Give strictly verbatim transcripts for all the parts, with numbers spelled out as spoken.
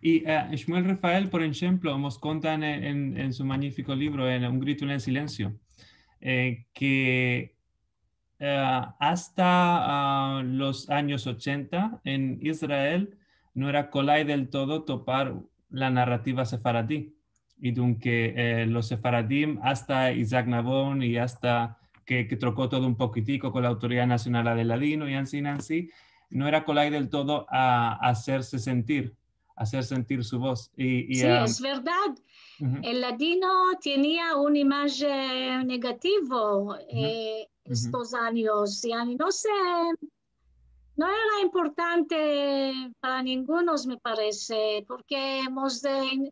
I, e, Shmuel Refael, por enshemplo, mos konta en, en, en su manyifiko livro, en Un grito en el silensio, e, ke, e, asta, a, los anyos ochenta en Israel no era kolay del todo topar la narrativa sefaradi. I dunke, e, los sefaradim, asta Isaac Navon i asta ke, ke troko todo un pokitiko kon la Autoridad Nasional del Ladino i ansi, ansi, no era kolay del todo a, a azerse sentir, a azer sentir su voz. I, i, Si, a, es verdad. El ladino tenia un imajen negativo, e, estos anyos. Yani, no se, no era importante para ningunos, me parese, porke mos, e,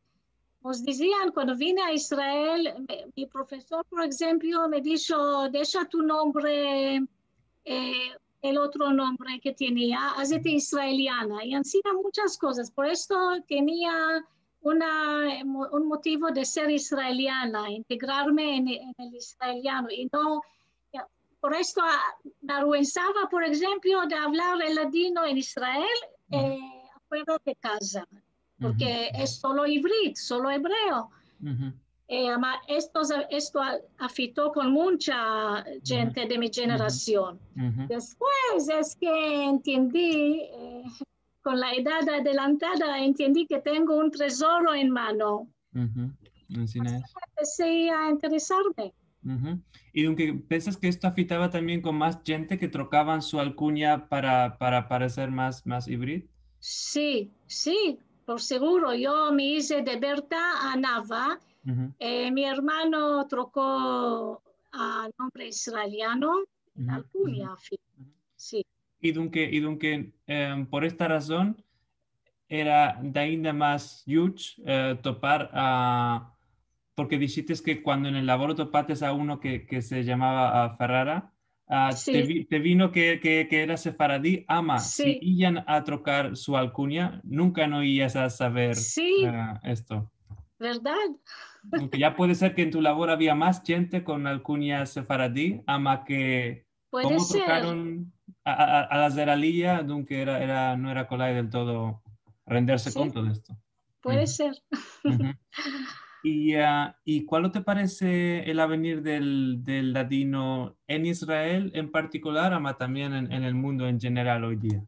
mos dizian, kuando vine a Israel, me, mi profesor, por enshemplo, me disho: "Desha tu nombre, e, el otro nombre ke tenia, azete israeliana." I ansina munchas kozas. Por esto tenia una, un motivo de ser israeliana, integrarme en, en el israeliano. I no, por esto, a, me averguensava, por enshemplo, de avlar el ladino en Israel, e, afuera de kaza, porke es solo ivrit, solo ebreo. E, ama, esto, esto a, afekto kon muncha djente de mi jenerasion. Despues es ke entiendi, e, kon la edad adelantada, entiendi ke tengo un tezoro en mano. Ansi es. Empesi a interesarme. I dunke, pensas ke esto afektava tambien kon mas djente ke trokavan su alkunya para, para pareser mas, mas ivrit? Si, si, por seguro. Yo me ize Deberta Anava. E, mi ermano troko a nombre israeliano, la alkunya, en fin. Si. I dunke, i dunke, em, por esta razon, era de ainda mas yuch, e, topar a, porke dishites ke kuando en el lavoro topates a uno ke, ke se yamava, a, Ferrara, a, te vi-, te vino ke, ke, ke era sefaradi, ama si iyan a trokar su alkunya, nunka no iyas a saver, e, esto. Verdad. Porke ya puede ser ke en tu lavoro avia mas djente kon alkunya sefaradi, ama ke Puede ser. Komo trokaron a, a, a, a la zeraliya, dunke era, era, no era kolay del todo renderse konto de esto. Puede ser. I, a, i kualo te parese el avenir del, del ladino en Israel en partikular, ama tambien en, en el mundo en jeneral oy dia?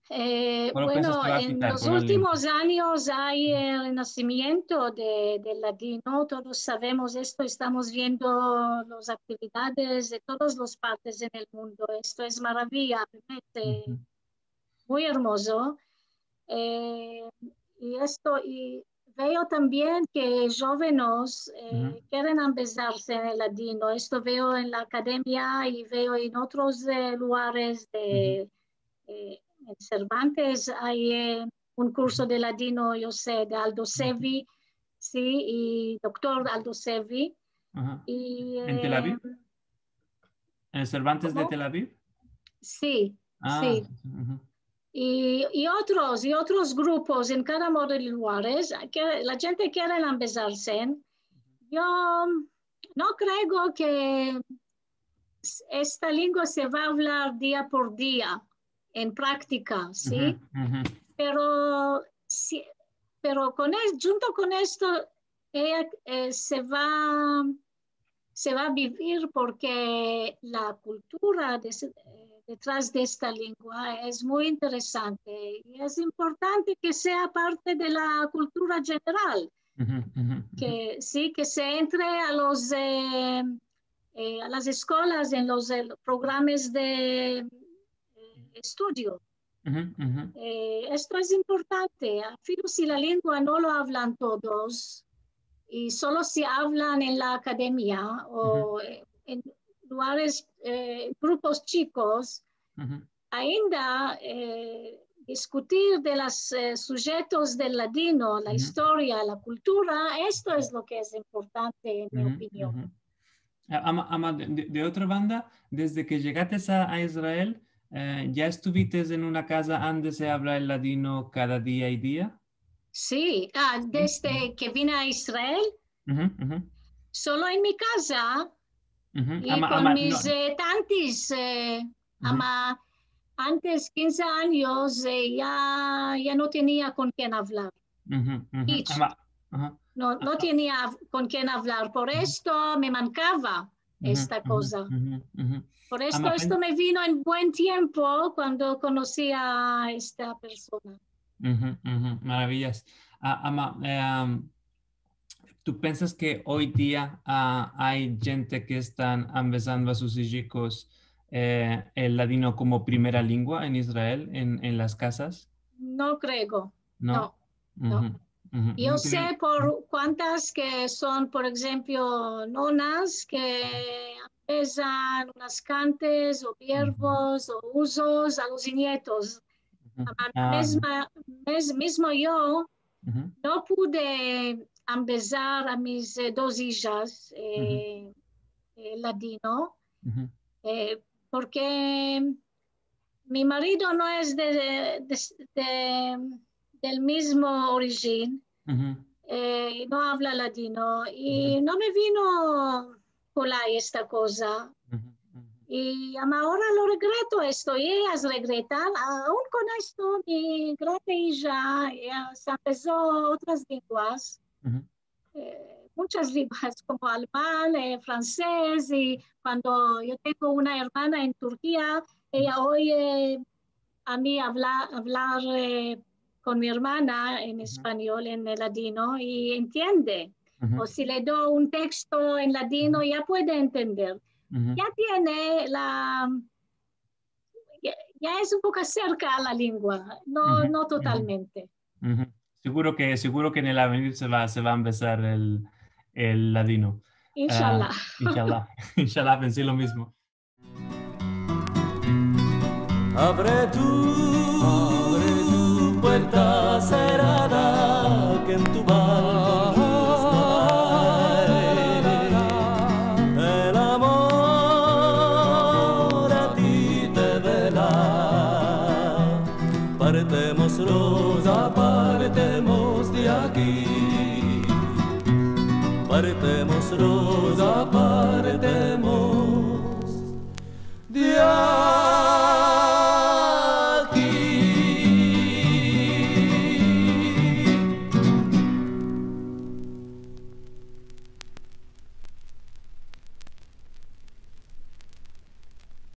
E, bueno, en los ultimos anyos ay el renasimiento de, del ladino. Todos savemos esto, estamos viendo las aktividades de todas las partes en el mundo. Esto es maraviya, realmente muy ermozo. E, i esto, i veo tambien ke jovenos, e, keren ambezarse en el ladino. Esto veo en la akademia i veo en otros, e, lugares de, e, en Cervantes ay, e, un kurso de ladino, yo se, de Aldo Sevi, si, i doktor Aldo Sevi. I, en Tel Aviv? E, en el Cervantes de Tel Aviv? Si, si. I, i otros, i otros grupos en kada uno de los lugares, ke la djente keren ambezarse. Yo no kreo ke esta lengua se va a avlar dia por dia en praktika, si? Pero, si, pero kon es-, djunto kon esto, eya, e, se va, se va a bivir porke la kultura de-, e, detras de esta lengua es muy interesante i es importante ke sea parte de la kultura jeneral. Ke, si, ke se entre a los, e, e, a las eskolas, en los, e, programas de, e, estudio. E, esto es importante. Afilu si la lengua no lo avlan todos, i solo si avlan en la akademia o, e, en lugares, e, grupos chikos, ainda, e, diskutir de los, e, sujetos del ladino, la istoria, la kultura, esto es lo ke es importante, en mi opinion. A-, ama, ama de, de, de otra banda, desde ke yegates a, a Israel, e, ya estuvites en una kaza ande se avla el ladino kada dia i dia? Si, a, desde ke vine a Israel, solo en mi kaza i kon mis, e, tantis, e, ama, antes kinze anyos, e, ya, ya no tenia kon ken avlar. Hish. Ama, aha. No, no tenia av-, kon ken avlar. Por esto me mankava esta koza. Por esto, esto me vino en buen tiempo kuando konosi a esta persona. Maraviyas. A, ama, e, am, tu pensas ke oy dia, a, ay djente ke estan ambezando a sus ijikos, e, el ladino komo primera lengua en Israel, en, en las kazas? No kreo. No. No. No. Yo se por kuantas ke son, por enshemplo, nonas ke ambezan unas kantes o verbos o uzos a los nyetos. Ama, mizma, miz-, mizmo yo no pude ambezar a mis, e, dos ijas, e, e, ladino, e, porke mi marido no es de, de, de, del mizmo orijin, e, i no avla ladino, i no me vino kolay esta koza. I ama agora lo regreto esto, i eyas regretan, aun kon esto, mi grande ija, eya se ambezo otras lenguas, e, munchas lenguas, komo alman, e, fransez, i kuando yo tengo una ermana en Turkia, eya oye a mi avla-, avlar, e, kon mi ermana en espanyol, en el ladino, i entiende. O si le do un teksto en ladino, ya puede entender. Ya tiene la, ya, ya es un poko serka a la lengua, no, no totalmente. Seguro ke, seguro ke en el avenir se va, se va a ambezar el, el ladino. Inshallah. A, inshallah. Inshallah, pensi lo mizmo. Avre tu puerta serrada ke en tu balkon el amor a ti te vela. Partemos, roza, partemos de aki. Partemos, roza, partemos de aki.